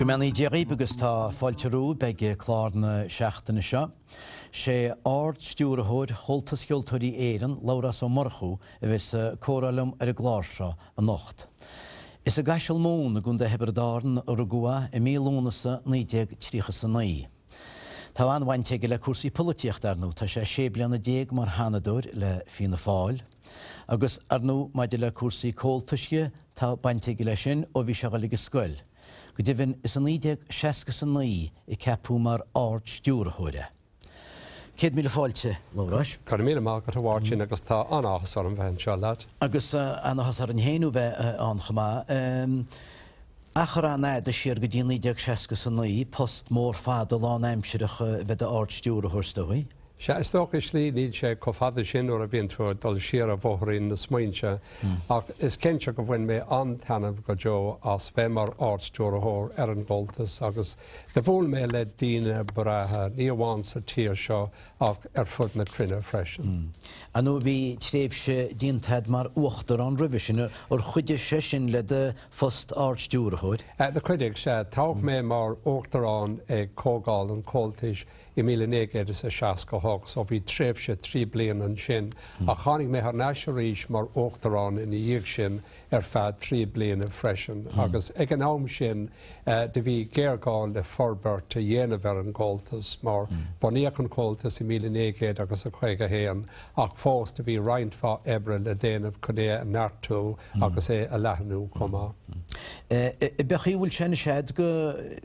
Go mbeannaí Dia dhaoibh agus tá fáilte romhaibh ag clár na seachtaine seo. Sé Ard-Stiúrthóir Chomhaltas Cheoltóirí Éireann, Labhrás Ó Murchú, a bheas ag comhrá liom ar an gclár seo anocht. Is i gCaiseal Mumhan i gContae Thiobraid Árann a rugadh é i mí Lúnasa 1939. Tá an-bhaint aige le cúrsaí polaitíochta, ar ndóigh. Tá sé 16 bliana mar Sheanadóir le Fianna Fáil. Agus, ar ndóigh, maidir le cúrsaí Comhaltais dhe, tá baint aige leis sin ó bhí sé a dhul ag an scoil. Go deimhin, is i 1969 a ceapadh mar Ard-Stiúrthóir é. 100,000 fáilte, Labhráis. Go raibh míle maith agat, a Mháirtín, agus tá an-áthas orm bheith anseo leat. Agus an-áthas orainn féin thú bheith ann chomh maith. Achar an-fhada siar go dtí 1969, post mór fada lánaimsireach a bheith i d'Ard-Stiúrthóir, is dóigh. Sea, is dócha, i slí, níl sé chomh fada sin nuair a bhíonn tú ag dul siar ar bhóithrín na smaointe, ach is cinnte go bhain mé an-taitneamh go deo as bheith mar Ard-Stiúrthóir ar an gComhaltas agus Do bhuail mé le daoine breátha, ní amháin sa tír seo ach ar fud na cruinne freisin. Ar ndóigh bhí tréimhse déanta agat mar Uachtarán roimhe sin, ar chuidigh sé sin le do phost Ard-Stiúrthóir? Do chuidigh, sea. Toghadh mé mar Uachtarán ag Comhdháil an Chomhaltais i 1968 so bhí tréimhse 3 bliana ansin ach tháinig mé thar n-ais arís mar Uachtarán ina dhiaidh sin ar feadh 3 bliana freisin agus ag an am sin do bhí géarghá le forbairt a dhéanamh ar an gComhaltas mar bunaíodh an Comhaltas i 1900 agus a 51 ach fós do bhí roinnt mhaith oibre le déanamh chun é a neartú agus é a leathnú chomh maith. Ab é an chaoi a bhfuil sé anois a'd go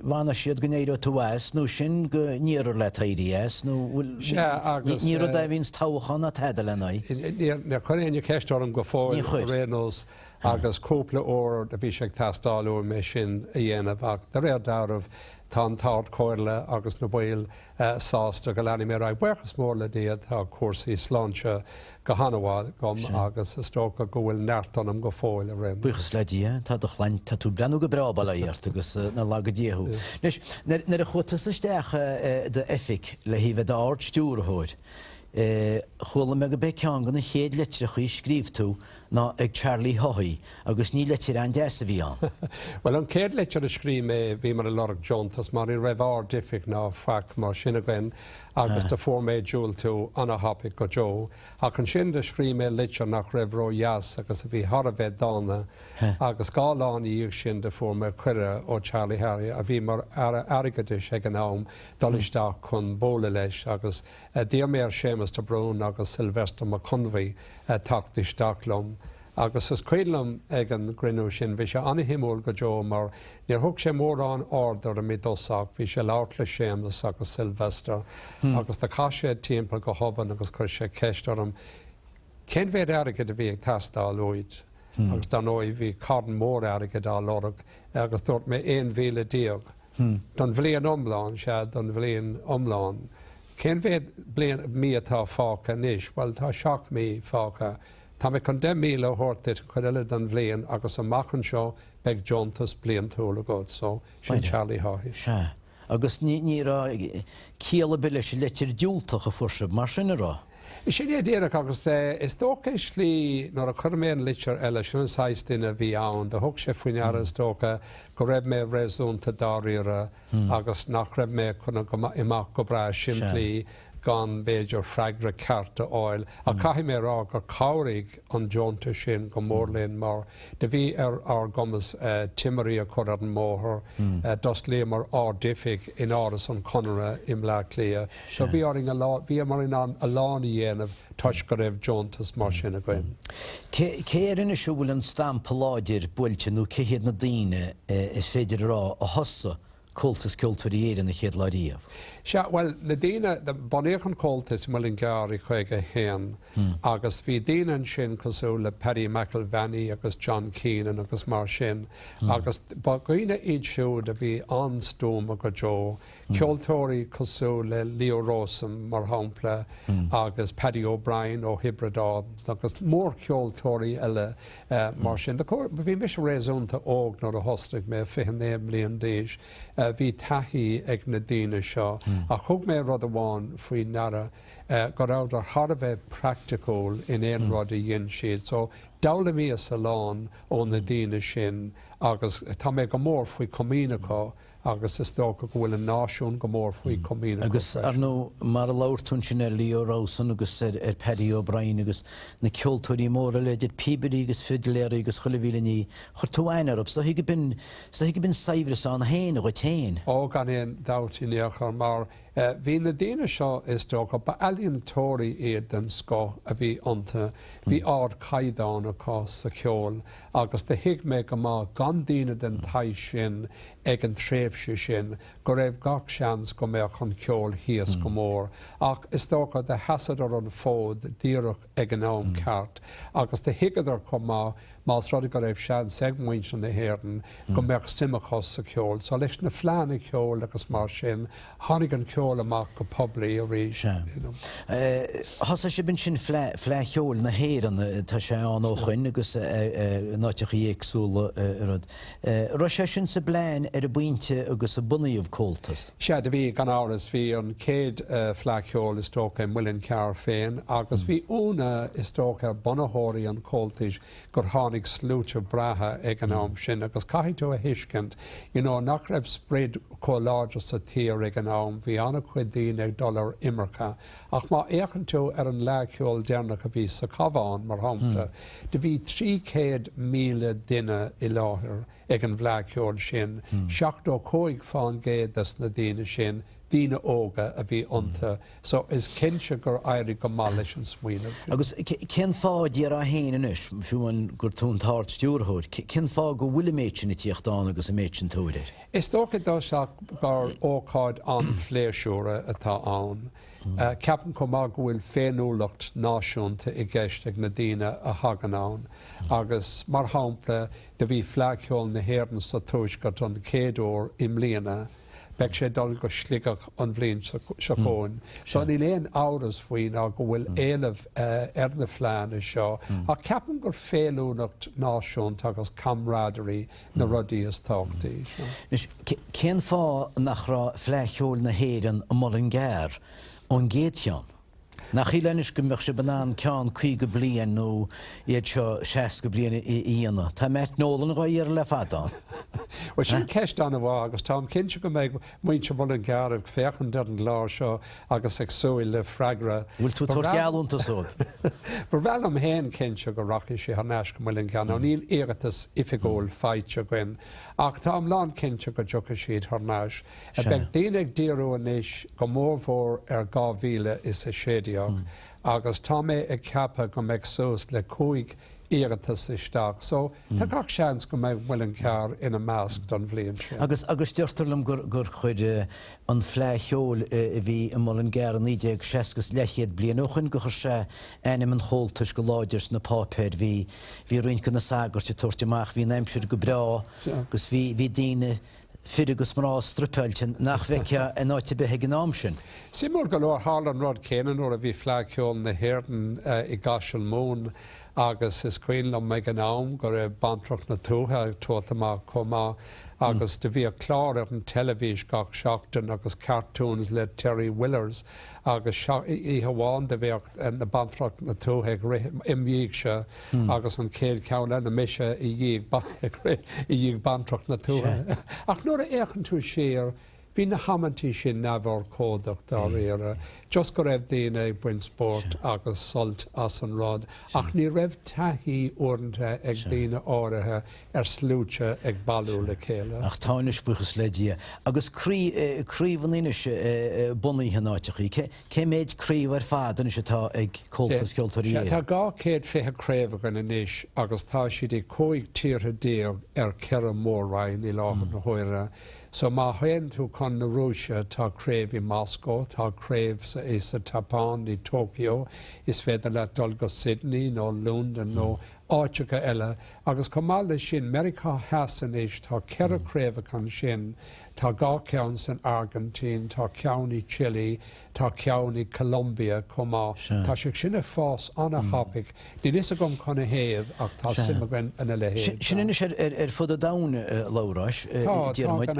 bhfanfaidh siad go n-éireoidh tú as nó sin go n-iarrfar leat éirí as nó bhfuil Sea agus. Ní rud é a bhíonns toghchán ná tada lena aghaidh. Níor chuir éinne ceist orm go fóill Níor chuir. ar aon nós agus cúpla uair a bhí sé ag teastáil uaim é sin a dhéanamh ach de réir dealraimh tá an tArd-Chomhairle agus na baill sásta go leanfaidh mé ar aghaidh. Buíochas mór le Dia tá cúrsaí sláinte go han-mhaith agam agus is dócha go bhfuil neart ionam go fóill ar aon nós. Buíochas le Dia, tá do shláinte, tá tú ag breathnú go breá, bail ó Dhia ort agus nár laga Dia thú. Anois, nuair a chuaigh tusa isteach i d'oifig le bheith i d'Ard-Stiúrthóir, chuala mé go b'é ceann de na chéad litreachaí a scríobh tú ná ag Charlie Haughey agus ní litir an-deas a bhí ann. Bhuel, an chéad litir a scríobh mé, bhíomar ag lorg deontas mar ní raibh Ard-Oifig ná faic mar sin againn agus do fuair mé diúltú ana-thapaidh go deo. Ach ansin do scríobh mé litir nach raibh ró-dheas agus a bhí thar a bheith dána agus dhá lá ina dhiaidh sin do fuair mé cuireadh ó Charlie Haughey, a bhí mar Aire Airgeadais ag an am, dul isteach chun bualadh leis agus D'iarr mé ar Séamus de Brún agus Sylvester Mac Conmhaí teacht isteach liom agus is cuimhin liom ag an gcruinniú sin, bhí sé an-shuimiúil go deo mar níor thug sé mórán aird orm i dtosach, bhí sé ag labhairt le Séamus agus Sylvester agus do chas sé timpeall go hobann agus chuir sé ceist orm cén mhéad airgid a bhí ag teastáil uait agus dar ndóigh bhí carn mór airgid á lorg agus dúirt mé 11,000. Don bhliain iomlán, sea, don bhliain iomlán. Cén mhéad bliain, mí atá fágtha anois? Bhuel, tá 7 mí fágtha. Tá mé chun 10,000 a thabhairt duit an chuid eile den bhliain agus amach anseo beidh deontas bliantúil agat. So, sin Charlie Haughey. Sea. Agus ní, ní raibh ciall ar bith leis an litir diúltach a fuair sibh, mar sin, an raibh? Sin é díreach, agus is dócha i slí nuair a chuir mé an litir eile, sin an saghas duine a bhí ann, do thug sé faoi ndeara is dócha go raibh mé réasúnta dáiríre agus nach raibh mé chun imeacht go breá simplí gan b'fhéidir freagra ceart a fháil. Ach caithfidh mé a rá gur chabhraigh an deontas sin go mór linn mar do bhí ar ár gcumas timirí a chur ar an mbóthar, d'osclaíomar Ard-Oifig in Áras an Chonartha i mBleá Cliath. So bhí orainn a lán, bhíomar in ann a lán a dhéanamh toisc go raibh deontas mar sin againn. Cé cé air anois a bhfuil an stampa láidir buailte nó cé hiad na daoine is féidir a rá a thosaigh Comhaltas Ceoltóirí Éireann an chéad lá riamh? Sea, bhuel, na daoine, bunaíodh an Comhaltas i Muileann gCearr i 51 agus bhí daoine ansin cosúil le Paddy McElvaney agus John Keenan agus mar sin agus ba dhaoine iad siúd a bhí an-stuama go deo. Ceoltóirí cosúil le Leo Rowsome, mar shampla, agus Paddy O'Brien ó Thiobraid Árann agus mórcheoltóirí eile mar sin. Bhí mise réasúnta óg nuair a thosnaigh mé, 29 mbliain d'aois. Bhí taithí ag na daoine seo. Ach thug mé rud amháin faoi ndeara, go rabhadar thar a bheith praiticiúil in aon rud a dhein siad. So, d'fhoghlaimíos a lán ó na daoine sin agus tá mé go mór faoi chomaoin acu. Agus is dócha go bhfuil an náisiún go mór faoi chomaoin acu Agus, ar freisin. ndóigh, mar a labhair tú ansin ar Leo Rowsome agus ar Paddy O'Brien agus na ceoltóirí móra eile, idir píobairí agus fidiléirí agus chuile mhíle ní, chuir tú aithne orthu. Is dóichí go b'in, is dóichí go b'in saibhreas ann féin dhuit féin. Ó, gan aon dabht in aon chor, mar Bhí na daoine seo, is dócha, ba ealaíontóirí iad den scoth a bhí iontu, bhí ardchaighdeán acu sa cheol agus do thuig mé go maith gan daoine den tsaghas sin ag an tréimhse sin go raibh gach seans go mbeadh an ceol thíos go mór. Ach is dócha do sheasadar an fód díreach ag an am ceart agus do thuigeadar chomh maith más rud é go raibh seans ag muintir na hÉireann go mbeadh suim acu sa cheol. So leis na fleánna ceoil agus mar sin, tháinig an ceol amach go poiblí arís. Sea. You know. Thosaigh sibh ansin Fleadh, Fleadh Cheoil na hÉireann, tá sé ann ó shoin agus in áiteachaí éagsúla rud. Raibh sé sin sa bplean ar an bpointe agus a bunaíodh Comhaltas? Sea, do bhí, gan amhras. Bhí an chéad Fleadh Cheoil, is dócha, i Muileann Cearr féin agus bhí ionadh, is dócha, ar bunaitheoirí an Chomhaltais gur tháinig sluaite breátha ag an am sin agus caithfidh tú a thuiscint, you know, nach raibh sprid chomh láidir sa tír ag an am, bhí an-chuid daoine ag dul ar imirce. Ach má fhéachann tú ar an Fhleadh Cheoil deireanach a bhí sa Chabhán, mar shampla, do bhí 300,000 duine i láthair ag an bhFleadh Cheoil sin, 75 fán gcéad des na daoine sin, daoine óga a bhí iontu. So is cinnte gur éirigh go maith leis an smaoineamh sin. Agus cén fáth, déarfá féin anois, fiú amháin gur tú an t-ard-stiúrthóir, cén fáth go bhfuil an méid sin ag tíocht ann agus an méid sin tóir air? Is dócha i dtosach gur ócáid an-phléisiúrtha atá ann. Ceapaim chomh maith go bhfuil féiniúlacht náisiúnta i gceist ag na daoine a thagann ann agus, mar shampla, do bhí Fleadh Cheoil na hÉireann sa Tuaisceart an chéad uair i mbliana. Beidh sé ag dul go Sligeach an bhliain seo chugainn. So níl aon amhras faoi ná go bhfuil éileamh ar na fleánna seo ach ceapaim gur féiniúlacht náisiúnta agus camaraderie na rudaí is tábhachtaí. Anois, cén fáth nach raibh Fleadh Cheoil na hÉireann i Mullingar ón gcéad cheann? Nach shílfeá anois go mbeadh sibh in ann ceann 50 bliain nó iad seo 60 bliain a dhéanamh? Tá Matt Nolan dhá iarraidh le fada ann. Bhuel, sin ceist an-mhaith agus táim cinnte go mbeidh muintir Mullingar ag féachaint ar an gclár seo agus ag súil le freagra. Bhfuil tú ag tabhairt geallúntas dóibh? Ba bhreá liom féin cinnte go rachaidh sé thar n-ais go Muileann gCearr. Now níl iarratas oifigiúil faighte againn ach táim lán cinnte go dtiocfaidh siad thar n-ais. Beidh daoine ag díriú anois go mórmhór ar 2016 agus tá mé ag ceapadh go mbeidh suas le 5 iarratas isteach so tá gach seans go mbeidh Muileann gCearr ina measc don bhliain sin. Agus agus deirtear liom gur gur chuir an Fleadh Cheoil a bhí i Mullingar i 1960 is leathchéad bliain ó shoin gur chuir sé ainm an Chomhaltais go láidir sna páipéir. Bhí bhí roinnt de na sagairt ag tabhairt amach, bhí an aimsir go breá agus bhí bhí daoine, fir agus mná struipeáilte nach bhfeicfeá in áit ar bith ag an am sin. Suimiúil go leor, tharla an rud céanna nuair a bhí Fleadh Cheoil na hÉireann i gCaiseal Mumhan agus is cuimhin liom ag an am go raibh Bantracht na Tuaithe ag tabhairt amach chomh maith agus do bhíodh clár ar an teilifís gach seachtain agus cartoons le Terry Willers agus oíche amháin do bheadh na Bantracht na Tuaithe ag rith im dhiaidhse agus an chéad cheann eile mise i dhiaidh ag rith i ndiaidh Bantracht na Tuaithe. Ach nuair a fhéachann tú siar, bhí na hamantaí sin neamhurchóideach dáiríre, just go raibh daoine ag baint spóirt agus sult as an rud, ach ní raibh taithí uaireanta ag daoine áirithe ar sluaite ag bailiú le chéile. Ach tá anois, buíochas le Dia. Agus craobhanna anois bunaithe in áiteachaí. Cé méid craobh ar fad anois atá ag Comhaltas Ceoltóirí Éireann? Tá 220 craobh againn anois agus tá siad i 15 tíortha ar cheithre mhór-roinn i láthair na huaire. So má théann tú chun na Rúise tá craobh i Moscó, tá craobh sa i sa tSeapáin, i Tokyo, is féidir leat dul go Sydney nó Londain nó áiteacha eile agus chomh maith leis sin Meiriceá Theas anois tá ceithre craobhacha ansin, tá dhá cheann san Airgintín, tá ceann i Chile, tá ceann i Colombia chomh maith. Tá sé sin ag fás an-thapaidh. Níl fhios agam canathaobh ach tá suim againn ina leithéid. Sin anois ar fud an domhain, a Labhráis, a Diarmuid,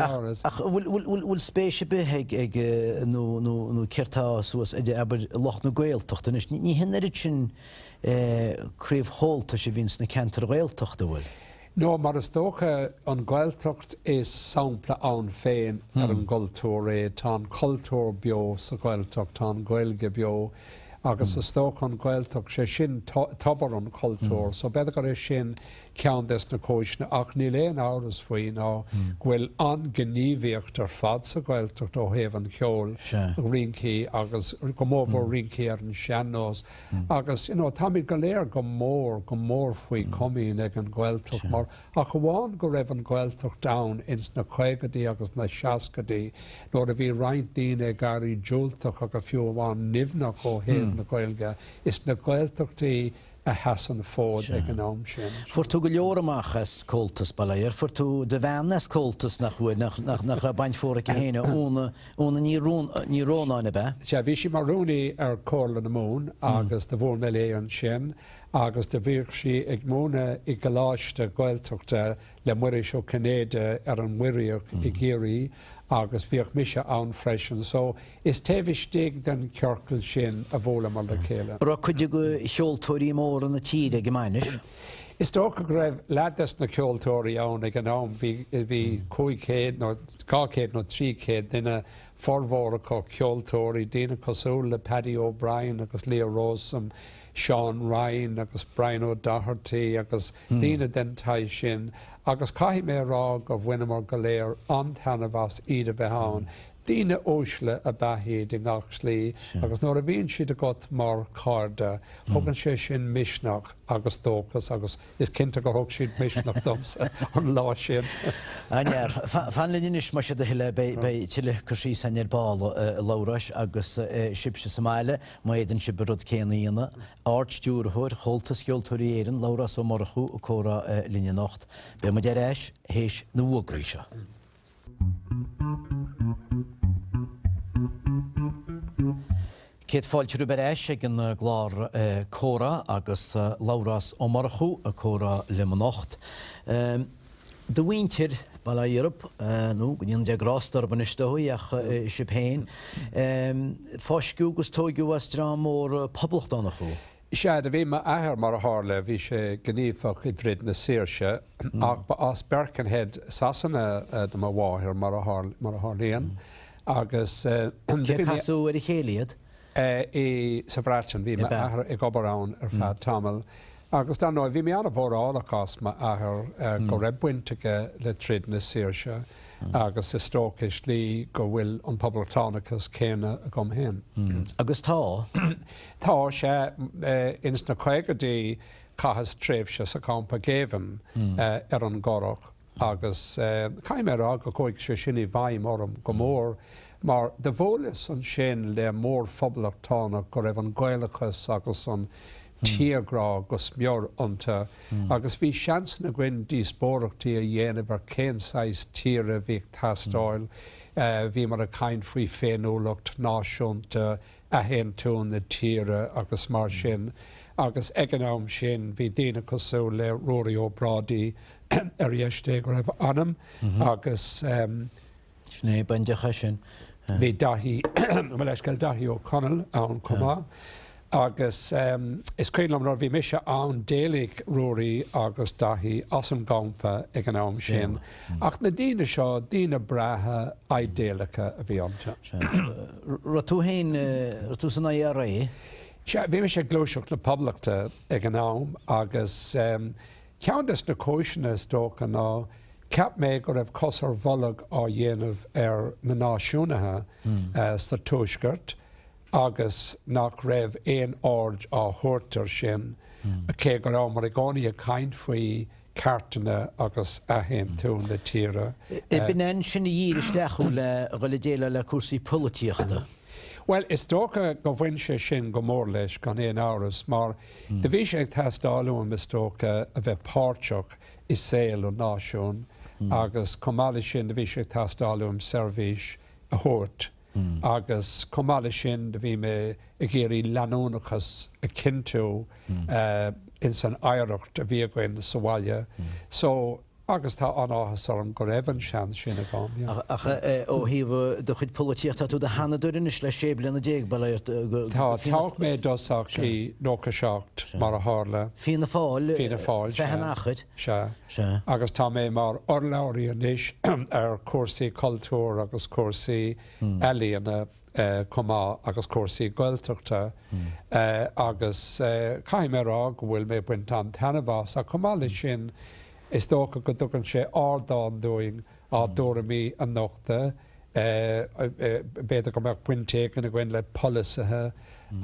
ach bhfuil spéis ar bith ag nó céard tá suas, abair, lucht na Gaeltachta anois? Ní hin oiread sin craobh Chomhaltais a bhíonn sna ceantair Ghaeltachta, an bhfuil? No, mar is dócha, an Ghaeltacht is sampla ann féin ar an gcultúr é. Tá an cultúr beo sa Ghaeltacht, tá an Ghaeilge beo agus is dócha an Ghaeltacht, sé sin tobar an chultúir. So b'fhéidir gur é sin ceann des na cúiseanna ach níl aon amhras faoi ná go bhfuil an-ghníomhaíocht ar fad sa Ghaeltacht ó thaobh an cheoil, rincí agus go mórmhór rincí ar an sean-nós. Agus, you know, táimid go léir go mór, go mór faoi chomaoin ag an Ghaeltacht mar ach amháin go raibh an Ghaeltacht ann ins na caogaidí agus na seascaidí nuair a bhí roinnt daoine ag éirí diúltach agus fiú amháin nimhneach ó thaobh na Gaeilge, is na Gaeltachtaí a sheas an fód ag an am sin. Fuair tú go leor amach as Comhaltas, bail ó Dhia ort. Fuair tú do bhean as Comhaltas nach bhfuair, nach, nach raibh baint mhór aici féin, Úna, Úna Ní Ní Rónáin, ab ea? Sea, bhí sí mar rúnaí ar Chomhairle na Mumhan agus do bhuail mé léi ansin agus do bhíodh sí ag múineadh i gcoláiste Gaeltachta le Muiris Ó Cinnéide ar an Muiríoch i gCiarraí agus bhíodh mise ann freisin. So, is taobh istigh den chiorcal sin a bhuaileamar le chéile. Raibh cuid de cheoltóirí móra na tíre ag an mbainis? Is dócha go raibh leath des na ceoltóirí ann ag an am, bhí, bhí 500 nó 200 nó 300 duine, formhór acu ceoltóirí, daoine cosúil le Paddy O'Brien agus Leo Rowsome, Seán Ryan agus Brian O'Doherty agus daoine den tsaghas sin agus caithfidh mé a rá gur bhaineamar go léir an-taitneamh as iad a bheith ann. Daoine uaisle ab ea iad i ngach slí agus nuair a bhíonn siad agat mar chairde, thugann sé sin misneach agus dóchas agus is cinnte gur thug siad misneach domsa an lá sin. An-fhear. Fan linn anois más é do thoil é, beidh tuilleadh cur síos againn ar ball, a Labhráis, agus sibhse sa mbaile, má fhéadann sibh an rud céanna a dhéanamh. Ard-Stiúrthóir Chomhaltas Cheoltóirí Éireann, Labhrás Ó Murchú, ag comhrá linn anocht. Beidh muid ar ais théis na bhfógraí seo. Céad fáilte romhaibh ar ais ag an gclár Comhrá agus Labhrás Ó Murchú ag comhrá liom anocht. Do mhuintir, bail ó Dhia oraibh, nó go ndéana Dia grásta orthu anois is dóigh, ach sibh féin, fáisceadh agus tóigeadh as dream mór poblachtánach thú. Sea, do bhí m'athair, mar a tharla, bhí sé gníomhach i dtroid na saoirse, ach ba as Birkenhead, Sasana do mo mháthair, mar a tharlaíonn, agus do bhí mé. Cé casadh ar a chéile iad? I, sa Bhreatain, bhí m'athair ag obair ann ar feadh tamaill, agus dar ndóigh, bhí mé an-mhórálach as m'athair, go raibh baint aige le troid na saoirse. Agus is dócha i slí go bhfuil an poblachtánachas céanna agam féin. Agus tá. Tá, sea. Ins na caogaidí chaitheas tréimhse sa champa géibhinn ar an gCurrach agus caithfidh mé a rá go chuaigh sé sin i bhfeidhm orm go mór mar do bhuaileas ansin le mórphoblachtánach go raibh an Gaelachas agus an tírghrá go smior iontu agus bhí seansanna againn díospóireachtaí a dhéanamh ar cén saghas tíre a bhí ag teastáil. Bhíomar ag caint faoi féiniúlacht náisiúnta, athaontú na tíre agus mar sin agus ag an am sin bhí daoine cosúil le Ruairí Ó Brádaigh, ar dheis Dé go raibh a anam, agus. Sin é, baindeach é sin. Bhí Daithí, mo leithscéal, Daithí Ó Conaill ann chomh maith agus is cuimhin liom nuair a bhí mise ann d'éalaigh Ruairí agus Daithí as an gcampa ag an am sin ach na daoine seo, daoine breátha idéalacha a bhí iontu. Raibh tú féin, raibh tú san IRA? Sea, bhí mise ag Gluaiseacht na Poblachta ag an am agus ceann des na cúiseanna is dócha ná Cheap mé go raibh cos ar bholg á dhéanamh ar na náisiúnaithe sa Tuaisceart agus nach raibh aon aird á thabhairt air sin, cé go rabhamar i gcónaí ag caint faoi cheartanna agus athaontú na tíre. B'in é ansin a dhírigh isteach thú le dhul ag déileáil le cúrsaí polaitíochta. Bhuel, is dócha go bhain sé sin go mór leis, gan aon amhras, mar do bhí sé ag teastáil uaim, is dócha, a bheith páirteach i saol an náisiúin agus chomh maith leis sin do bhí sé ag teastáil uaim seirbhís a thabhairt agus chomh maith leis sin do bhí mé ag iarraidh leanúnachas a chinntiú ins an oidhreacht a bhí againn sa bhaile. So. Agus tá an-áthas orm go raibh an seans sin agam, yeah. Ach ó thaobh do chuid polaitíochta, tá tú i do sheanadóir anois le 16 bliana, bail ort, go Tá, toghadh mé i dtosach i 97, mar a tharla. Fianna Fáil, Fianna Fáil, sea. Feadh an achair. Sea. Sea. Agus tá mé mar urlabhraí anois ar chúrsaí cultúir agus cúrsaí ealaíona. chomh maith agus cúrsaí Gaeltachta agus caithfidh mé a rá go bhfuil mé ag baint an-taitneamh as ach chomh maith leis sin is dócha go dtugann sé ardán dúinn ár dtuairimí a nochtadh, b'fhéidir go mbeadh baint éigin againn le polasaithe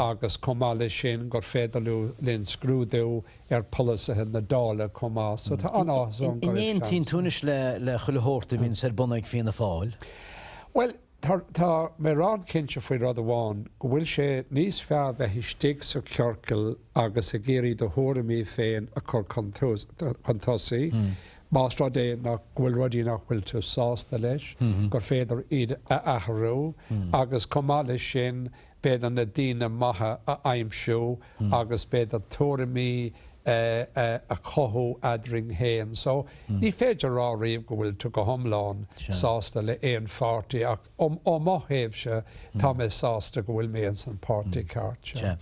agus chomh maith leis sin gur féidir linn scrúdú ar pholasaithe na Dála chomh maith. So tá an-áthas orm go raibh seans. An aontaíonn tú anois le chuile shórt a bhíonns ar bun ag Fianna Fáil? Bhuel, Tá, tá mé lánchinnte faoi rud amháin, go bhfuil sé níos fearr bheith istigh sa chiorcal agus ag iarraidh do thuairimí féin a chur chun tosaigh, más rud é nach, go bhfuil rudaí nach bhfuil tú sásta leis, gur féidir iad a athrú agus chomh maith leis sin, b'fhéidir na daoine maithe a aimsiú agus b'fhéidir tuairimí a chothú eadrainn féin. So, ní féidir a rá riamh go bhfuil tú go hiomlán sásta le aon pháirtí ach ó mo thaobhse tá mé sásta go bhfuil mé ins an páirtí ceart. Sea.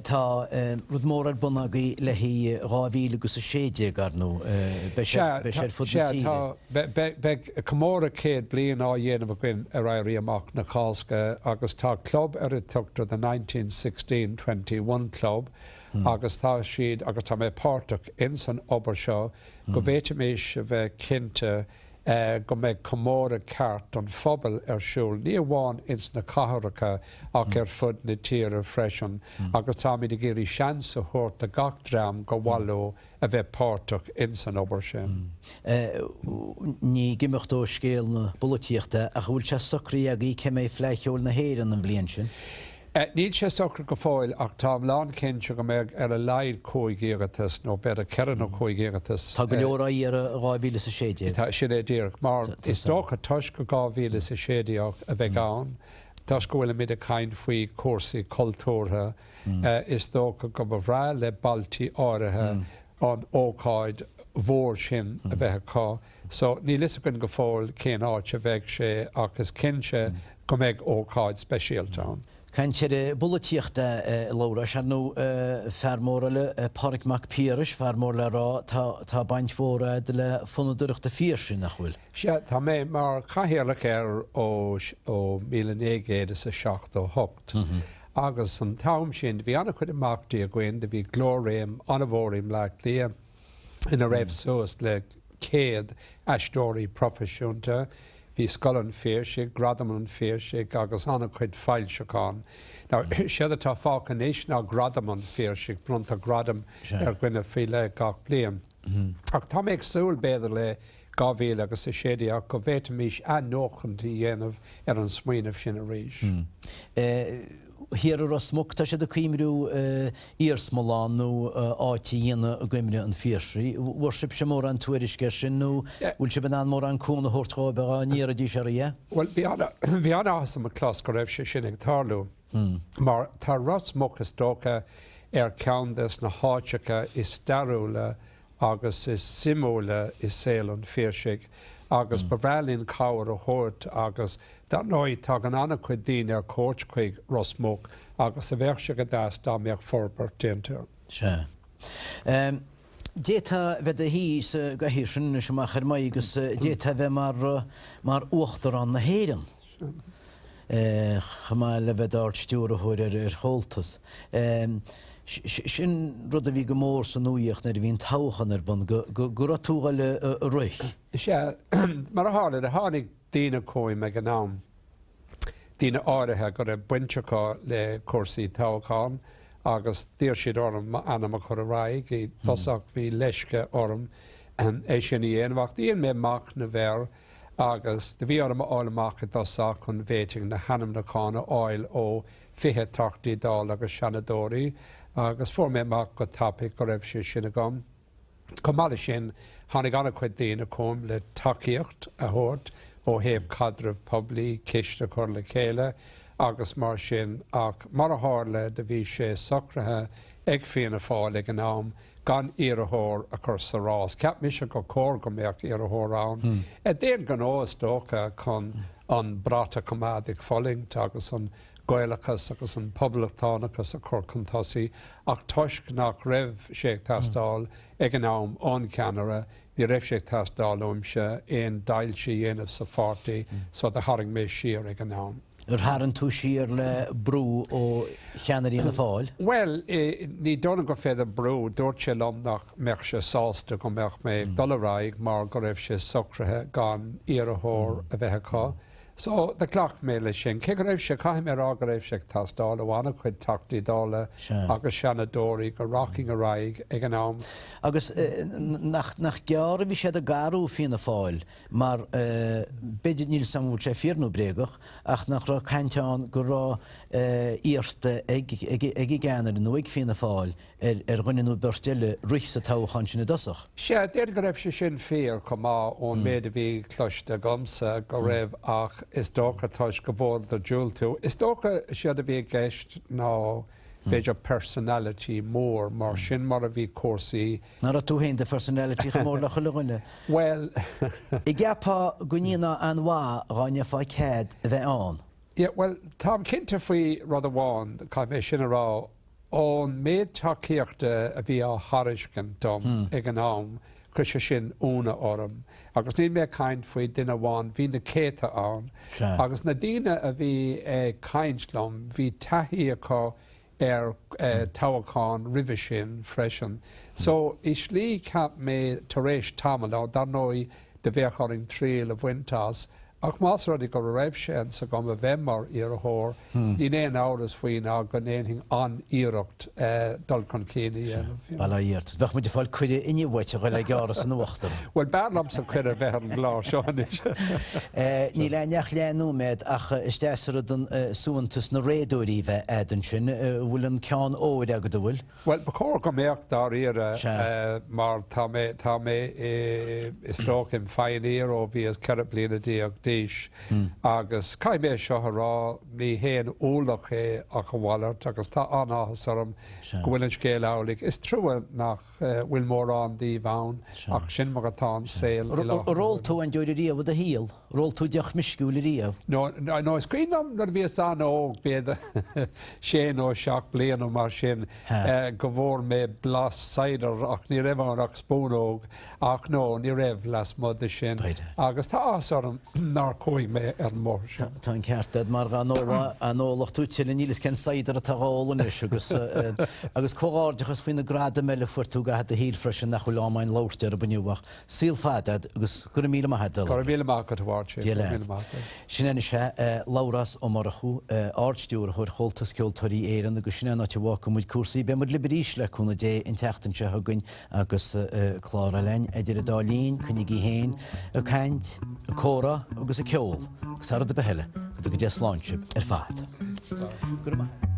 Tá rud mór ar bun agaibh le haghaidh 2016, ar ndóigh. Beidh sé ar fud na tíre. Sea, tá. Beidh comóradh 100 bliain á dhéanamh againn ar Éirí Amach na Cásca agus tá club ar a dtugtar The 1916 21 Club agus tá siad, agus tá mé páirteach ins an obair seo, go bhféadfaimis a bheith cinnte go mbeidh comóradh ceart don phobal ar siúl, ní amháin ins na cathracha ach ar fud na tíre freisin agus táimid ag iarraidh seans a thabhairt do gach dream gur mhaith leo a bheith páirteach ins an obair sin. Ní ag imeacht ó scéal na bpolaitíochta, ach an bhfuil sé socraithe agaibh cé mbeidh Fleadh Cheoil na hÉireann an bhliain sin? Níl sé socraithe go fóill ach táim lánchinnte go mbeidh ar a laghad cúig iarratas, nó b'fhéidir ceithre nó cúig iarratas. Tá go leor á iarraidh 2016. Tá, sin é díreach. Mar is dócha toisc gur 2016 a bheidh ann, toisc go bhfuilimid ag caint faoi chúrsaí cultúrtha, Is dócha go mba bhreá le bailtí áirithe an ócáid mhór sin a bheith acu. So, níl fhios againn go fóill cén áit a bheidh sé ach is cinnte go mbeidh ócáid speisialta ann. Caint ar an bpolaitíocht a Labhráis, ar ndóigh, fear mór eile, Pádraig Mac Piarais, fear mór le rá, tá tá baint mhór a'd le Fondúireacht an Phiarsaigh, nach bhfuil? Sea, tá mé mar chathaoirleach air ó ó 1978. Agus an t-am sin do bhí an-chuid imeachtaí againn, do bhí glór-réim an-mhór i mBleá Cliath ina raibh suas le 100 aisteoirí proifisiúnta, bhí Scoil an Phiarsaigh, Gradam an Phiarsaigh agus an-chuid foilseachán. Now, séard atá fágtha anois ná Gradam an Phiarsaigh, bronntar gradam ar dhuine faoi leith gach bliain. Ach tá mé ag súil, b'fhéidir le 2016 go bhféadfaimis athnuachan a dhéanamh ar an smaoineamh sin arís. Thiar i Ros Muc, tá siad ag cuimriú iarsmalann nó áit a dhéanamh i gcuimhne an Phiarsaigh. Bhfuair sibhse mórán tuairisc air sin nó bhfuil sibh in ann mórán cúnamh a thabhairt dhóibh dá n-iarrfaidís oraibh é? Bhuel, bhí an-áthas orm a chlos go raibh sé sin ag tarlú mar tá Ros Muc is dócha ar cheann des na háiteacha is stairiúla agus is suimiúla i saol an Phiarsaigh agus ba bhreá linn cabhair a thabhairt agus dar ndóigh tagann an-chuid daoine ar cuairt chuig Ros Muc agus do bheadh sé go deas dá mbeadh forbairt déanta air. Sea. D'fhéadfá a bheith i do shuí sa gcathaoir sin anois amach ar m'aghaidh agus d'fhéadfá a bheith mar, mar Uachtarán na hÉireann. Chomh maith le bheith i d'Ard-Stiúrthóir ar Chomhaltas. Sin rud a bhí go mór sa nuaíocht nuair a bhí an toghchán ar bun, go raibh tú ag dul a rith. Sea, mar a tharla, do tháinig daoine chugam ag an am, daoine áirithe go raibh baint acu le cúrsaí toghcháin agus d'iarr siad orm m'ainm a chur ar aghaidh. I dtosach bhí leisce orm é sin a dhéanamh ach dhein mé machnamh air agus do bhí orm a fháil amach i dtosach an bhféadfainn na hainmniúcháin a fháil ó 20 Teachtaí Dála agus Seanadóirí agus fuair mé amach go tapaidh go raibh sé sin agam. Chomh maith leis sin, tháinig an-chuid daoine chugam le tacaíocht a thabhairt ó thaobh caidreamh poiblí, ciste a chur le chéile agus mar sin ach mar a tharla do bhí sé socraithe ag Fianna Fáil ag an am. gan iarrthóir a chur sa rás. Cheap mise gur chóir go mbeadh iarrthóir ann, d'aon ghnó is dócha, chun an brat a choimeád ag fulaingt agus an Gaelachas agus an poblachtánachas a chur chun tosaigh ach toisc nach raibh sé ag teastáil ag an am ón cheannaire, ní raibh sé ag teastáil uaimse aon deighilt a dhéanamh sa pháirtí so do tharraing mé siar ag an am. Ar tharraing tú siar le brú ó cheannairí Fhianna Fáil? Bhuel, ní dóigh liom gur féidir brú. Dúirt sé liom nach mbeadh sé sásta go mbeadh mé ag dul ar aghaidh mar go raibh sé socraithe gan iarrthóir a bheith acu. So, do ghlac mé leis sin. Cé go raibh sé, caithfidh mé a rá go raibh sé ag teastáil ó an-chuid Teachtaí Dála agus Seanadóirí go rachainn ar aghaidh ag an am. Agus nach gearr a bhí siad ag athrú Fianna Fáil Mar, b'fhéidir, níl 'fhios a'm an bhfuil sé fíor nó bréagach, ach nach raibh caint ann go raibh iarrta ag ag an gceannaire nó ag Fianna Fáil ar ar dhuine nó beirt eile rith sa toghchán sin i dtosach. Sea, d'fhéadfadh go raibh sé sin fíor chomh maith ón méid a bhí cloiste agamsa go raibh ach is dócha toisc go bhfuaireadar diúltú. Is dócha séard a bhí i gceist ná b'fhéidir personality mór mar sin mar a bhí cúrsaí Nach raibh tú féin do phersonality chomh mór le chuile dhuine? Bhuel. An gceapfá go ndéanfá an-mhaith dhá ngeofá cead a bheith ann? Yeah, bhuel, táim cinnte faoi rud amháin, caithfidh mé sin a rá, ón méid tacaíochta a bhí á thairiscint dom ag an am, chuir sé sin ionadh orm. Agus níl mé ag caint faoi duine amháin, bhí na céadta ann. Agus na daoine a bhí ag caint liom, bhí taithí acu ar toghacháin roimhe sin freisin. So, i slí cheap mé tar éis tamaill, now dar ndóigh do bheadh orainn triail a bhaint as, ach más rud é go raibh seans agam a bheith mar iarrthóir, níl aon amhras faoi ná go ndéanfainn an-iarracht dul chun cinn a dhéanamh. Bail ó Dhia ort. Bheadh muid ag fáil cuireadh inniu uait a dhul ag Áras an Uachtaráin. Bhuel, b'fhearr liomsa cuireadh a bheith ar an gclár seo anois. Níl againn ach leath nóiméad ach is deas an rud an suaitheantas na réadóirí a bheith a'd ansin. An bhfuil an ceann óir agat, an bhfuil? Bhuel, ba chóir go mbeadh dáiríre mar tá mé, tá mé is dócha im phioneer ó bhíos 14 bliana d'aois agus caithfidh mé seo a rá, ní haon ualach é ach a mhalairt agus tá an-áthas orm go bhfuil an scéal amhlaidh. Is trua nach bhfuil mórán díobh ann ach sin mar atá an saol i láthair Ar ól tú aon deoir ariamh i do shaol? Ar ól tú deoch meisciúil ariamh? No, no, is cuimhin liom nuair a bhíos an-óg, b'fhéidir sé nó seacht bliana mar sin, go bhfuair mé blas cider ach ní raibh ann ach spúnóg ach no, ní raibh lasmuigh de sin agus tá áthas orm nár chuaigh mé ar an mbóthar sin. Tá an ceart agat mar dá n-ólfadh tú tuilleadh níl 'fhios cén cider atá dhá ól anois agus agus comhghairdeachas faoi na gradaim eile a fuair tú i gcaitheamh do shaoil freisin nach bhfuil am againn labhairt orthu inniu ach saol fada a'd agus go raibh míle maith a'd a Go raibh míle maith agat a Mháirtín. Dia leat. Sin é anois é, Labhrás Ó Murchú, Ard-Stiúrthóir Chomhaltas Ceoltóirí Éireann agus sin é an áit a bhfágfaidh muid cúrsaí. Beidh muid libh arís le cúnamh Dé an tseachtain seo chugainn Agus clár eile againn idir an dá linn, coinnígí féin ag caint, ag comhrá agus ag ceol, agus thar rud ar bith eile, go dtuga Dia slán sibh ar fad. Go raibh maith.